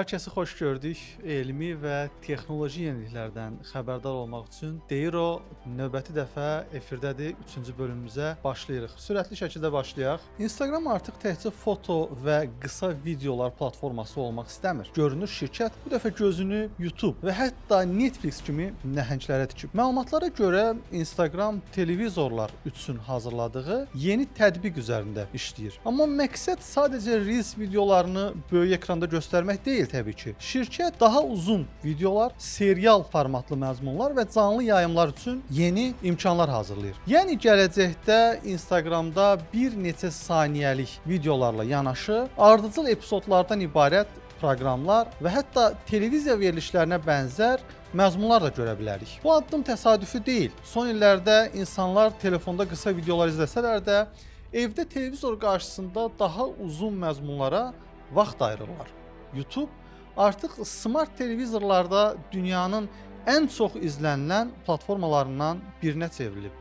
Hər kəsi xoş gördük. Elmi və texnoloji yeniliklərdən xəbərdar olmaq üçün Deyir o növbəti dəfə efirdədir. 3-cü bölümümüzə başlayırıq. Sürətli şəkildə başlayaq. Instagram artıq təkcə foto və qısa videolar platforması olmaq istəmir. Görünür şirkət bu dəfə gözünü YouTube və hətta Netflix kimi nəhənglərə tikib. Məlumatlara görə Instagram televizorlar üçün hazırladığı yeni tətbiq üzərində işləyir. Amma məqsəd sadəcə Reels videolarını böyük ekranda göstərmək deyil təbii ki. Şirkət daha uzun videolar, serial formatlı məzmunlar və canlı yayımlar üçün yeni imkanlar hazırlayır. Yəni gələcəkdə Instagramda bir neçə saniyəlik videolarla yanaşı ardıcıl epizodlardan ibarət proqramlar və hətta televiziya verilişlərinə bənzər məzmunlar da görə bilərik. Bu addım təsadüfi deyil. Son illərdə insanlar telefonda qısa videolar izləsələr də, evdə televizor qarşısında daha uzun məzmunlara vaxt ayırırlar. YouTube artıq smart televizorlarda dünyanın ən çox izlənilən platformalarından birinə çevrilib.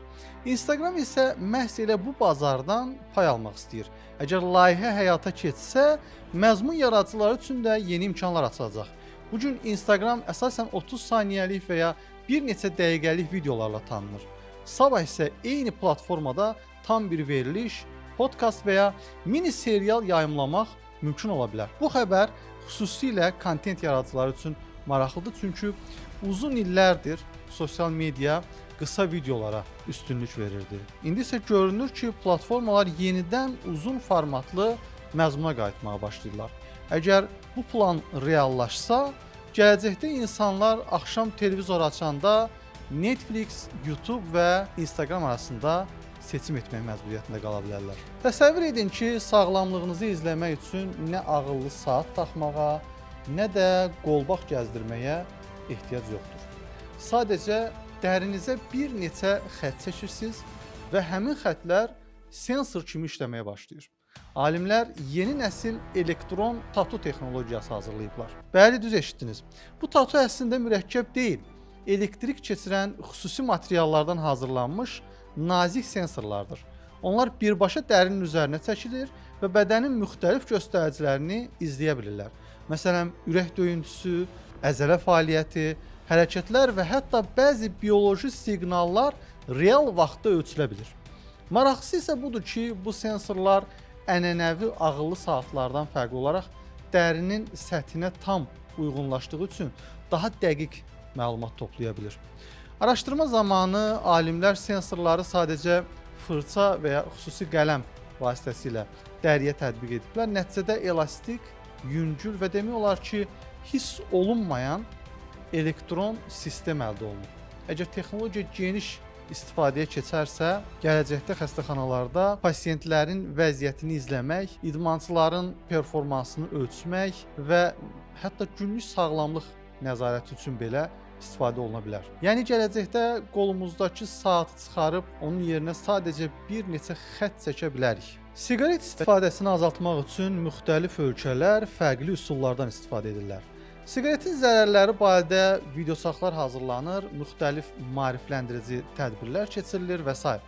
Instagram isə məhz elə bu bazardan pay almaq istəyir. Əgər layihə həyata keçsə, məzmun yaradıcıları üçün də yeni imkanlar açılacaq. Bu gün Instagram əsasən 30 saniyəlik və ya bir neçə dəqiqəlik videolarla tanınır. Sabah isə eyni platformada tam bir veriliş, podkast və ya mini serial yayımlamaq mümkün ola bilər. Bu xəbər xüsusilə kontent yaradıcıları üçün maraqlıdır, çünki uzun illərdir sosial media qısa videolara üstünlük verirdi. İndi isə görünür ki, platformalar yenidən uzun formatlı məzmuna qayıtmağa başlayırlar. Əgər bu plan reallaşsa, gələcəkdə insanlar axşam televizor açanda Netflix, YouTube və Instagram arasında seçim etmək məcburiyyətində qala bilərlər. Təsəvvür edin ki, sağlamlığınızı izləmək üçün nə ağıllı saat taxmağa, nə də qolbaq gəzdirməyə ehtiyac yoxdur. Sadəcə dərinizə bir neçə xətt çəkirsiniz və həmin xəttlər sensor kimi işləməyə başlayır. Alimlər yeni nəsil elektron tatu texnologiyası hazırlayıblar. Bəli, düz eşitdiniz. Bu tatu əslində mürəkkəb deyil. Elektrik keçirən xüsusi materiallardan hazırlanmış nazik sensorlardır. Onlar birbaşa dərinin üzərinə çəkilir və bədənin müxtəlif göstəricilərini izləyə bilirlər. Məsələn, ürək döyüntüsü, əzələ fəaliyyəti, hərəkətlər və hətta bəzi bioloji siqnallar real vaxtda ölçülə bilir. Maraqlısı isə budur ki, bu sensorlar ənənəvi ağıllı saatlardan fərqli olaraq dərinin səthinə tam uyğunlaşdığı üçün daha dəqiq məlumat toplaya bilir. Araşdırma zamanı alimlər sensorları sadəcə fırça və ya xüsusi qələm vasitəsilə dəriyə tətbiq ediblər. Nəticədə elastik, yüngül və demək olar ki, hiss olunmayan elektron sistem əldə olunub. Əgər texnologiya geniş istifadəyə keçərsə, gələcəkdə xəstəxanalarda pasientlərin vəziyyətini izləmək, idmançıların performansını ölçmək və hətta günlük sağlamlıq nəzarəti üçün belə istifadə oluna bilər. Yəni gələcəkdə qolumuzdakı saatı çıxarıb onun yerinə sadəcə bir neçə xətt çəkə bilərik. Siqaret istifadəsini azaltmaq üçün müxtəlif ölkələr fərqli üsullardan istifadə edirlər. Siqaretin zərərləri barədə videoşaxlar hazırlanır, müxtəlif maarifləndirici tədbirlər keçirilir və s.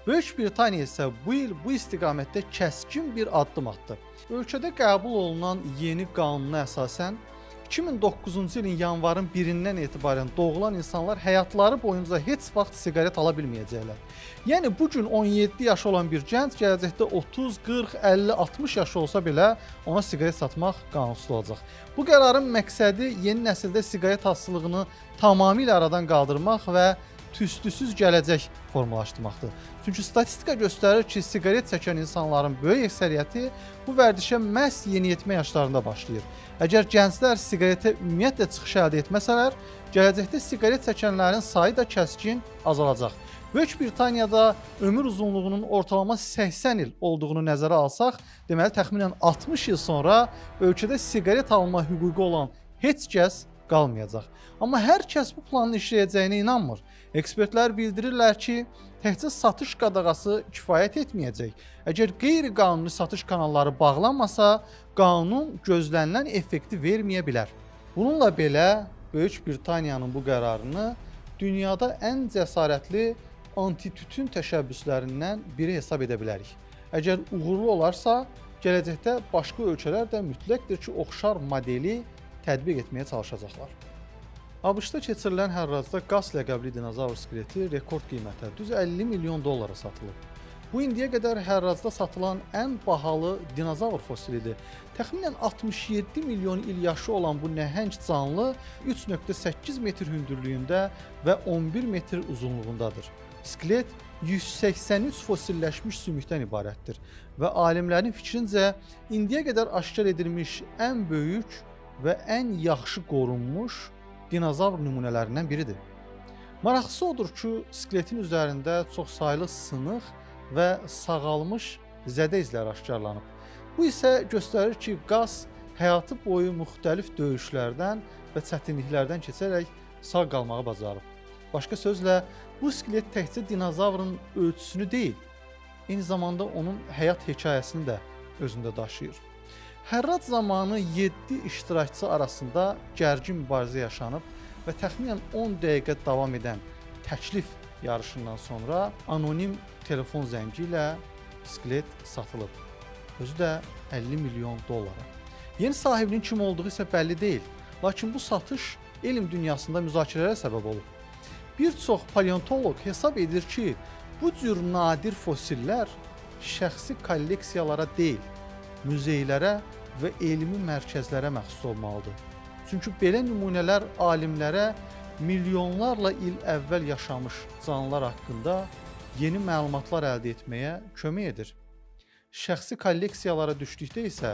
Böyük Britaniya isə bu il bu istiqamətdə kəskin bir addım atdı. Ölkədə qəbul olunan yeni qanuna əsasən 2009-cu ilin yanvarın 1-dən etibarən doğulan insanlar həyatları boyunca heç vaxt siqaret ala bilməyəcəklər. Yəni bu gün 17 yaşı olan bir gənc gələcəkdə 30, 40, 50, 60 yaşı olsa belə ona siqaret satmaq qanunsuz olacaq. Bu qərarın məqsədi yeni nəsildə siqaret asılılığını tamamilə aradan qaldırmaq və tüstüsüz gələcək formalaşdırmaqdır. Çünki statistika göstərir ki, siqaret çəkən insanların böyük əksəriyyəti bu vərdişə məhz yeniyetmə yaşlarında başlayır. Əgər gənclər siqaretə ümumiyyətlə çıxış əldə etməsələr, gələcəkdə siqaret çəkənlərin sayı da kəskin azalacaq. Böyük Britaniyada ömür uzunluğunun ortalama 80 il olduğunu nəzərə alsaq, deməli təxminən 60 il sonra ölkədə siqaret alma hüququ olan heç kəs qalmayacaq. Amma hər kəs bu planın işləyəcəyinə inanmır. Ekspertlər bildirirlər ki, təkcə satış qadağası kifayət etməyəcək. Əgər qeyri-qanuni satış kanalları bağlanmasa, qanun gözlənilən effekti verməyə bilər. Bununla belə Böyük Britaniyanın bu qərarını dünyada ən cəsarətli anti-tütün təşəbbüslərindən biri hesab edə bilərik. Əgər uğurlu olarsa, gələcəkdə başqa ölkələr də mütləqdir ki, oxşar modeli tətbiq etməyə çalışacaqlar. ABŞ-da keçirilən hərracda Qas ləqəbli dinozavr skeleti rekord qiymətə, düz 50 milyon dollara satılıb. Bu indiyə qədər hərracda satılan ən bahalı dinozavr fosilidir. Təxminən 67 milyon il yaşı olan bu nəhəng canlı 3.8 metr hündürlüyündə və 11 metr uzunluğundadır. Skelet 183 fosilləşmiş sümükdən ibarətdir və alimlərin fikrincə indiyə qədər aşkar edilmiş ən böyük və ən yaxşı qorunmuş dinozavr nümunələrindən biridir. Maraqlısı odur ki, skeletin üzərində çoxsaylı sınıq və sağalmış zədə izləri aşkarlanıb. Bu isə göstərir ki, Qas həyatı boyu müxtəlif döyüşlərdən və çətinliklərdən keçərək sağ qalmağı bacarıb. Başqa sözlə, bu skelet təkcə dinozavrın ölçüsünü deyil, eyni zamanda onun həyat hekayəsini də özündə daşıyır. Hərrac zamanı 7 iştirakçı arasında gərgin mübarizə yaşanıb və təxminən 10 dəqiqə davam edən təklif yarışından sonra anonim telefon zəngi ilə skelet satılıb. Özü də 50 milyon dollara. Yeni sahibinin kim olduğu isə bəlli deyil. Lakin bu satış elm dünyasında müzakirələrə səbəb olub. Bir çox paleontoloq hesab edir ki, bu cür nadir fosillər şəxsi kolleksiyalara deyil, muzeylərə və elmi mərkəzlərə məxsus olmalıdır. Çünki belə nümunələr alimlərə milyonlarla il əvvəl yaşamış canlılar haqqında yeni məlumatlar əldə etməyə kömək edir. Şəxsi kolleksiyalara düşdükdə isə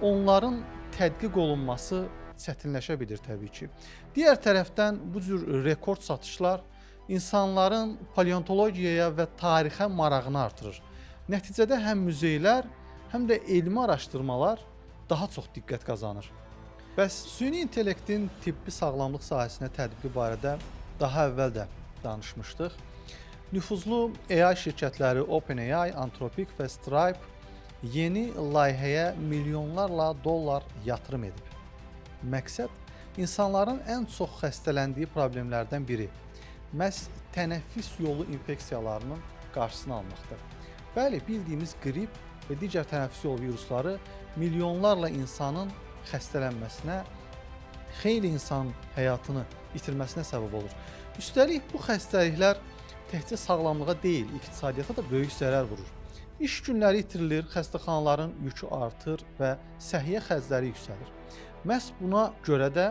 onların tədqiq olunması çətinləşə bilir təbii ki. Digər tərəfdən bu cür rekord satışlar insanların paleontologiyaya və tarixə marağını artırır. Nəticədə həm muzeylər, həm də elmi araşdırmalar daha çox diqqət qazanır. Bəs süni intellektin tibbi sağlamlıq sahəsinə tətbiqi barədə daha əvvəl də danışmışdıq. Nüfuzlu AI şirkətləri OpenAI, Anthropic və Stripe yeni layihəyə milyonlarla dollar yatırım edib. Məqsəd insanların ən çox xəstələndiyi problemlərdən biri, məhz tənəffüs yolu infeksiyalarının qarşısını almaqdır. Bəli, bildiyimiz qrip və digər tənəffüs yolu virusları milyonlarla insanın xəstələnməsinə, xeyli insanın həyatını itirməsinə səbəb olur. Üstəlik, bu xəstəliklər təkcə sağlamlığa deyil, iqtisadiyyata da böyük zərər vurur. İş günləri itirilir, xəstəxanaların yükü artır və səhiyyə xərcləri yüksəlir. Məhz buna görə də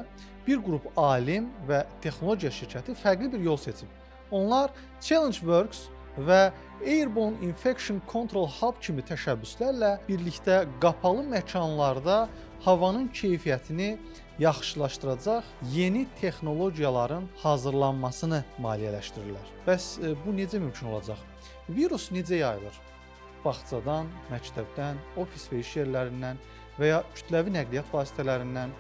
bir qrup alim və texnologiya şirkəti fərqli bir yol seçib. Onlar Challenge Works və Airborne Infection Control Hub kimi təşəbbüslərlə birlikdə qapalı məkanlarda havanın keyfiyyətini yaxşılaşdıracaq yeni texnologiyaların hazırlanmasını maliyyələşdirirlər. Bəs bu necə mümkün olacaq? Virus necə yayılır? Bağçadan, məktəbdən, ofis və iş yerlərindən və ya kütləvi nəqliyyat vasitələrindən.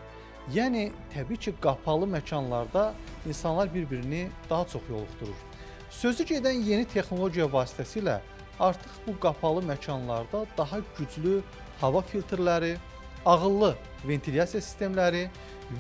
Yəni, təbii ki, qapalı məkanlarda insanlar bir-birini daha çox yoluxdurur. Sözü gedən yeni texnologiya vasitəsilə artıq bu qapalı məkanlarda daha güclü hava filtrləri, ağıllı ventilyasiya sistemləri,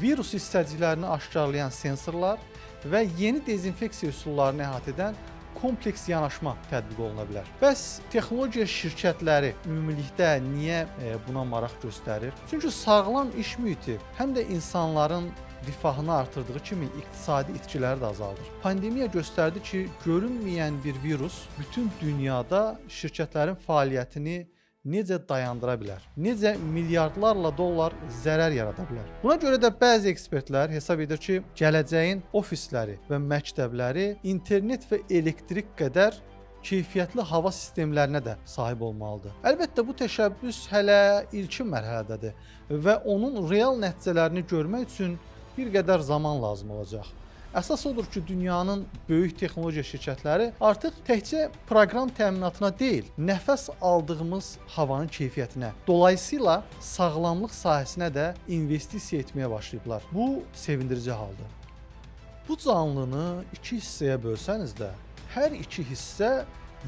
virus hissəciklərini aşkarlayan sensorlar və yeni dezinfeksiya üsullarını əhatə edən kompleks yanaşma tətbiq oluna bilər. Bəs texnologiya şirkətləri ümumilikdə niyə buna maraq göstərir? Çünki sağlam iş mühiti həm də insanların rifahını artırdığı kimi iqtisadi itkiləri də azaldır. Pandemiya göstərdi ki, görünməyən bir virus bütün dünyada şirkətlərin fəaliyyətini necə dayandıra bilər, necə milyardlarla dollar zərər yarada bilər. Buna görə də bəzi ekspertlər hesab edir ki, gələcəyin ofisləri və məktəbləri internet və elektrik qədər keyfiyyətli hava sistemlərinə də sahib olmalıdır. Əlbəttə, bu təşəbbüs hələ ilkin mərhələdədir və onun real nəticələrini görmək üçün bir qədər zaman lazım olacaq. Əsas odur ki, dünyanın böyük texnologiya şirkətləri artıq təkcə proqram təminatına deyil, nəfəs aldığımız havanın keyfiyyətinə, dolayısıyla sağlamlıq sahəsinə də investisiya etməyə başlayıblar. Bu sevindirici haldır. Bu canlını iki hissəyə bölsəniz də, hər iki hissə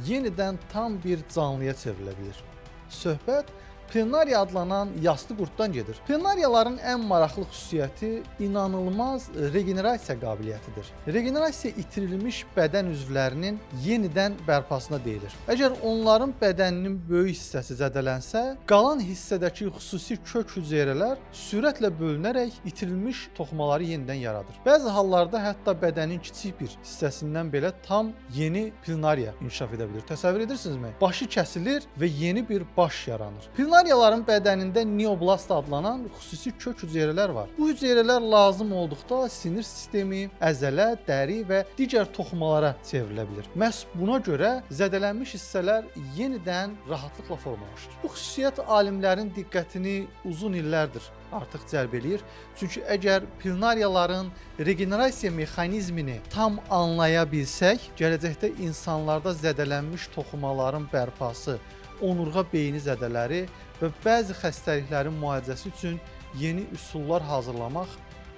yenidən tam bir canlıya çevrilə bilir. Söhbət Planaria adlanan yastı qurddan gedir. Planariyaların ən maraqlı xüsusiyyəti inanılmaz regenerasiya qabiliyyətidir. Regenerasiya itirilmiş bədən üzvlərinin yenidən bərpasına deyilir. Əgər onların bədəninin böyük hissəsi zədələnsə, qalan hissədəki xüsusi kök hüceyrələr sürətlə bölünərək itirilmiş toxumaları yenidən yaradır. Bəzi hallarda hətta bədənin kiçik bir hissəsindən belə tam yeni planariya inkişaf edə bilir. Təsəvvür edirsinizmi? Başı kəsilir və yeni bir baş yaranır. Planariyaların bədənində neoblast adlanan xüsusi kök hüceyrələr var. Bu hüceyrələr lazım olduqda sinir sistemi, əzələ, dəri və digər toxumalara çevrilə bilir. Məhz buna görə zədələnmiş hissələr yenidən rahatlıqla formalaşır. Bu xüsusiyyət alimlərin diqqətini uzun illərdir artıq cəlb eləyir. Çünki əgər planariyaların regenerasiya mexanizmini tam anlaya bilsək, gələcəkdə insanlarda zədələnmiş toxumaların bərpası, onurğa beyni zədələri və bəzi xəstəliklərin müalicəsi üçün yeni üsullar hazırlamaq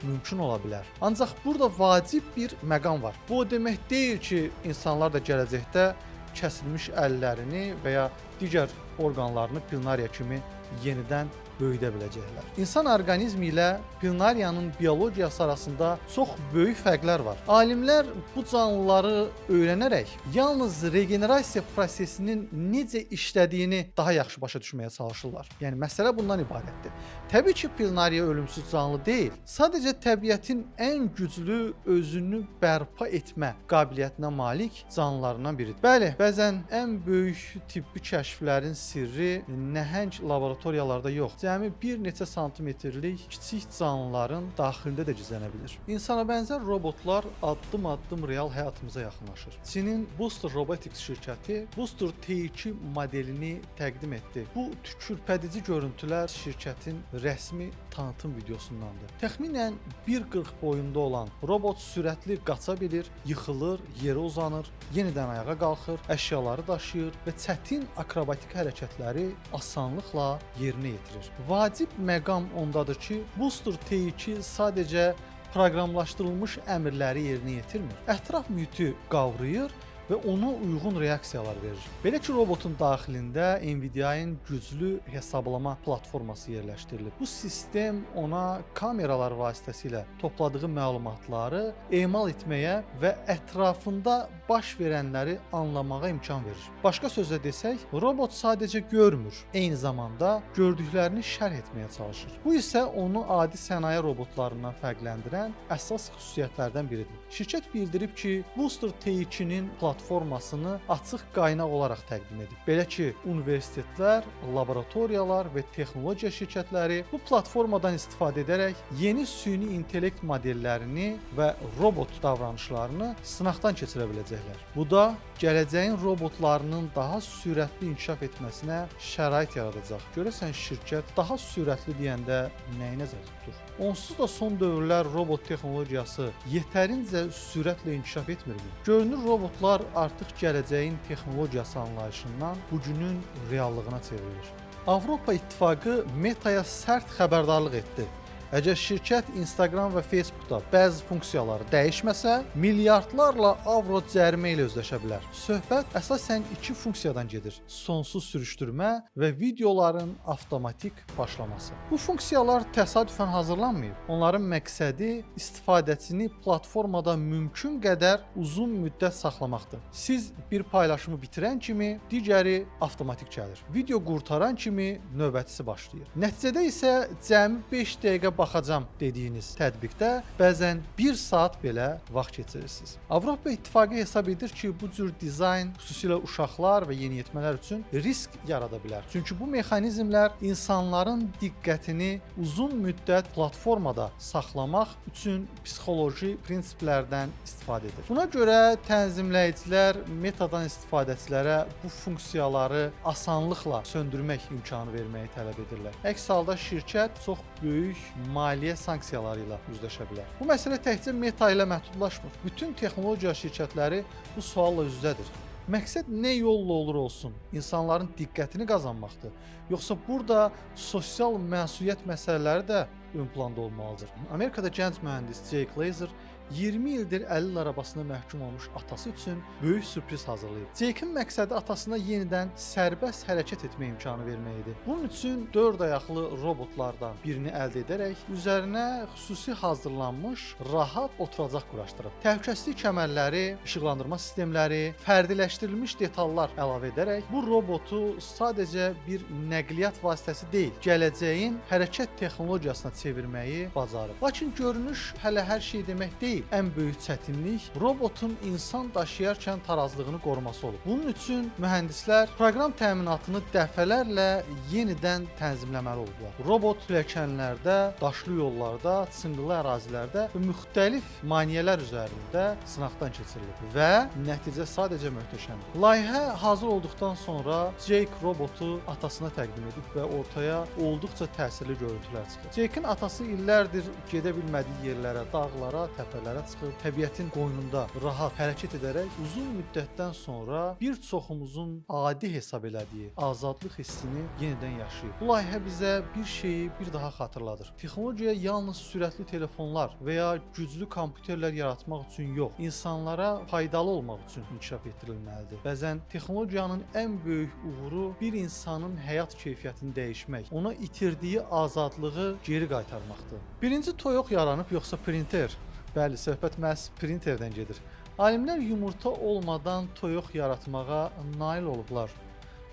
mümkün ola bilər. Ancaq burada vacib bir məqam var. Bu o demək deyil ki, insanlar da gələcəkdə kəsilmiş əllərini və ya digər orqanlarını planariya kimi yenidən böyüdə biləcəklər. İnsan orqanizmi ilə planariyanın biologiyası arasında çox böyük fərqlər var. Alimlər bu canlıları öyrənərək yalnız regenerasiya prosesinin necə işlədiyini daha yaxşı başa düşməyə çalışırlar. Yəni məsələ bundan ibarətdir. Təbii ki, planariya ölümsüz canlı deyil. Sadəcə təbiətin ən güclü özünü bərpa etmə qabiliyyətinə malik canlılarından biridir. Bəli, bəzən ən böyük tibbi kəşflərin sirri nəhəng laboratoriyalarda yox, cəmi bir neçə santimetrlik kiçik canlıların daxilində də gizlənə bilir. İnsana bənzər robotlar addım-addım real həyatımıza yaxınlaşır. Çinin Booster Robotics şirkəti Booster T2 modelini təqdim etdi. Bu tükürpədici görüntülər şirkətin rəsmi tanıtım videosundandır. Təxminən 1,40 boyunda olan robot sürətli qaça bilir, yıxılır, yerə uzanır, yenidən ayağa qalxır, əşyaları daşıyır və çətin akrobatik hərəkətləri asanlıqla yerinə yetirir. Vacib məqam ondadır ki, Booster T2 sadəcə proqramlaşdırılmış əmrləri yerinə yetirmir. Ətraf mühiti qavrayır və ona uyğun reaksiyalar verir. Belə ki, robotun daxilində Nvidia-nın güclü hesablama platforması yerləşdirilib. Bu sistem ona kameralar vasitəsilə topladığı məlumatları emal etməyə və ətrafında baş verənləri anlamağa imkan verir. Başqa sözlə desək, robot sadəcə görmür, eyni zamanda gördüklərini şərh etməyə çalışır. Bu isə onu adi sənaye robotlarından fərqləndirən əsas xüsusiyyətlərdən biridir. Şirkət bildirib ki, Booster T2-nin platformasını açıq qaynaq olaraq təqdim edib. Belə ki, universitetlər, laboratoriyalar və texnologiya şirkətləri bu platformadan istifadə edərək yeni süni intellekt modellərini və robot davranışlarını sınaqdan keçirə biləcəklər. Bu da gələcəyin robotlarının daha sürətli inkişaf etməsinə şərait yaradacaq. Görəsən şirkət daha sürətli deyəndə nəyi nəzərdə tutur? Onsuz da son dövrlər robot texnologiyası yetərincə sürətlə inkişaf etmirmi? Görünür robotlar artıq gələcəyin texnologiyası anlayışından bugünün reallığına çevrilir. Avropa İttifaqı Metaya sərt xəbərdarlıq etdi. Əgər şirkət Instagram və Facebookda bəzi funksiyaları dəyişməsə, milyardlarla avro cərimə ilə üzləşə bilər. Söhbət əsasən iki funksiyadan gedir: sonsuz sürüşdürmə və videoların avtomatik başlaması. Bu funksiyalar təsadüfən hazırlanmayıb. Onların məqsədi istifadəçini platformada mümkün qədər uzun müddət saxlamaqdır. Siz bir paylaşımı bitirən kimi digəri avtomatik gəlir. Video qurtaran kimi növbətisi başlayır. Nəticədə isə cəmi 5 dəqiqə baxacam dediyiniz tətbiqdə bəzən 1 saat belə vaxt keçirirsiniz. Avropa İttifaqı hesab edir ki, bu cür dizayn xüsusilə uşaqlar və yeniyetmələr üçün risk yarada bilər. Çünki bu mexanizmlər insanların diqqətini uzun müddət platformada saxlamaq üçün psixoloji prinsiplərdən istifadə edir. Buna görə tənzimləyicilər Metadan istifadəçilərə bu funksiyaları asanlıqla söndürmək imkanı verməyi tələb edirlər. Əks halda şirkət çox böyük maliyyə sanksiyaları ilə üzləşə bilər. Bu məsələ təkcə Meta ilə məhdudlaşmır. Bütün texnologiya şirkətləri bu sualla üz-üzədir. Məqsəd nə yolla olur olsun, insanların diqqətini qazanmaqdır. Yoxsa burada sosial məsuliyyət məsələləri də ön planda olmalıdır. Amerikada gənc mühəndis Jake Laser 20 ildir əlil arabasına məhkum olmuş atası üçün böyük sürpriz hazırlayıb. Jake'in məqsədi atasına yenidən sərbəst hərəkət etmə imkanı vermək idi. Bunun üçün 4 ayaqlı robotlardan birini əldə edərək üzərinə xüsusi hazırlanmış rahat oturacaq quraşdırıb. Təhlükəsizlik kəmərləri, işıqlandırma sistemləri, fərdiləşdirilmiş detallar əlavə edərək bu robotu sadəcə bir nəqliyyat vasitəsi deyil, gələcəyin hərəkət texnologiyasına çevirməyi bacarıb. Lakin görünüş hələ hər şey demək deyil. Ən böyük çətinlik robotun insan daşıyarkən tarazlığını qoruması olub. Bunun üçün mühəndislər proqram təminatını dəfələrlə yenidən tənzimləməli olublar. Robot pilləkənlərdə, daşlı yollarda, çınqılı ərazilərdə və müxtəlif maneələr üzərində sınaqdan keçirilib və nəticə sadəcə möhtəşəmdir. Layihə hazır olduqdan sonra Jake robotu atasına təqdim edib və ortaya olduqca təsirli görüntülər çıxır. Jake'in atası illərdir gedə bilmədiyi yerlərə, dağlara, təpələrə çıxıb, təbiətin qoynunda rahat hərəkət edərək uzun müddətdən sonra bir çoxumuzun adi hesab elədiyi azadlıq hissini yenidən yaşayıb. Bu layihə bizə bir şeyi bir daha xatırladır. Texnologiya yalnız sürətli telefonlar və ya güclü kompüterlər yaratmaq üçün yox, insanlara faydalı olmaq üçün inkişaf etdirilməlidir. Bəzən texnologiyanın ən böyük uğuru bir insanın həyat keyfiyyətini dəyişmək, ona itirdiyi azadlığı geri qaytarmaqdır. Birinci toyuq yaranıb yoxsa printer? Bəli, söhbət məhz printerdən gedir. Alimlər yumurta olmadan toyuq yaratmağa nail olublar.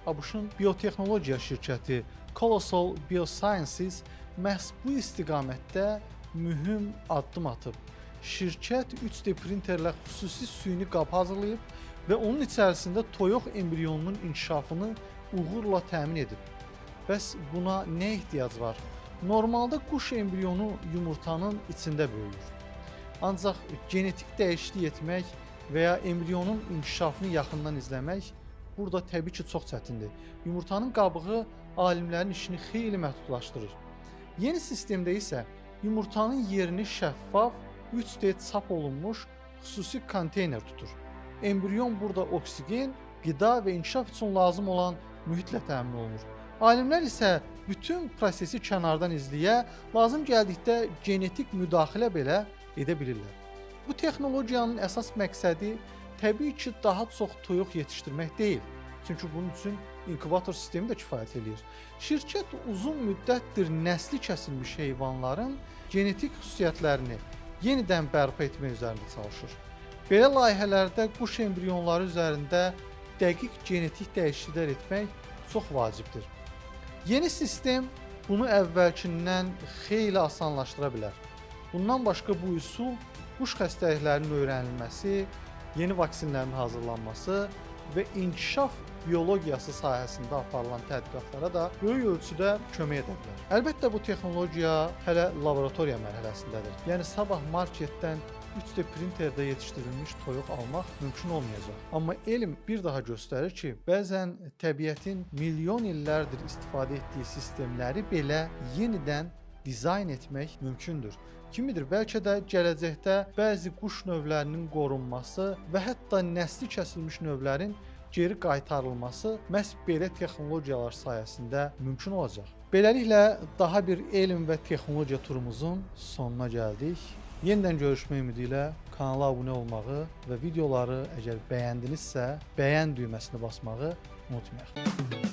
ABŞ-ın biotexnologiya şirkəti Colossal Biosciences məhz bu istiqamətdə mühüm addım atıb. Şirkət 3D printerlə xüsusi süni qab hazırlayıb və onun içərisində toyuq embriyonunun inkişafını uğurla təmin edib. Bəs buna nə ehtiyac var? Normalda quş embriyonu yumurtanın içində böyüyür. Ancaq genetik dəyişiklik etmək və ya embriyonun inkişafını yaxından izləmək burada təbii ki, çox çətindir. Yumurtanın qabığı alimlərin işini xeyli məhdudlaşdırır. Yeni sistemdə isə yumurtanın yerini şəffaf 3D çap olunmuş xüsusi konteyner tutur. Embriyon burada oksigen, qida və inkişaf üçün lazım olan mühitlə təmin olunur. Alimlər isə bütün prosesi kənardan izləyə, lazım gəldikdə genetik müdaxilə belə edə bilirlər. Bu texnologiyanın əsas məqsədi təbii ki, daha çox toyuq yetişdirmək deyil. Çünki bunun üçün inkubator sistemi də kifayət eləyir. Şirkət uzun müddətdir nəsli kəsilmiş heyvanların genetik xüsusiyyətlərini yenidən bərpa etmək üzərində çalışır. Belə layihələrdə quş embriyonları üzərində dəqiq genetik dəyişikliklər etmək çox vacibdir. Yeni sistem bunu əvvəlkindən xeyli asanlaşdıra bilər. Bundan başqa bu üsul quş xəstəliklərinin öyrənilməsi, yeni vaksinlərin hazırlanması və inkişaf biologiyası sahəsində aparılan tədqiqatlara da böyük ölçüdə kömək edə bilər. Əlbəttə bu texnologiya hələ laboratoriya mərhələsindədir. Yəni sabah marketdən 3D printerdə yetişdirilmiş toyuq almaq mümkün olmayacaq. Amma elm bir daha göstərir ki, bəzən təbiətin milyon illərdir istifadə etdiyi sistemləri belə yenidən dizayn etmək mümkündür. Kim bilir, bəlkə də gələcəkdə bəzi quş növlərinin qorunması və hətta nəsli kəsilmiş növlərin geri qaytarılması məhz belə texnologiyalar sayəsində mümkün olacaq. Beləliklə, daha bir elm və texnologiya turumuzun sonuna gəldik. Yenidən görüşmək ümidi ilə kanala abunə olmağı və videoları əgər bəyəndinizsə, bəyən düyməsini basmağı unutmayaq.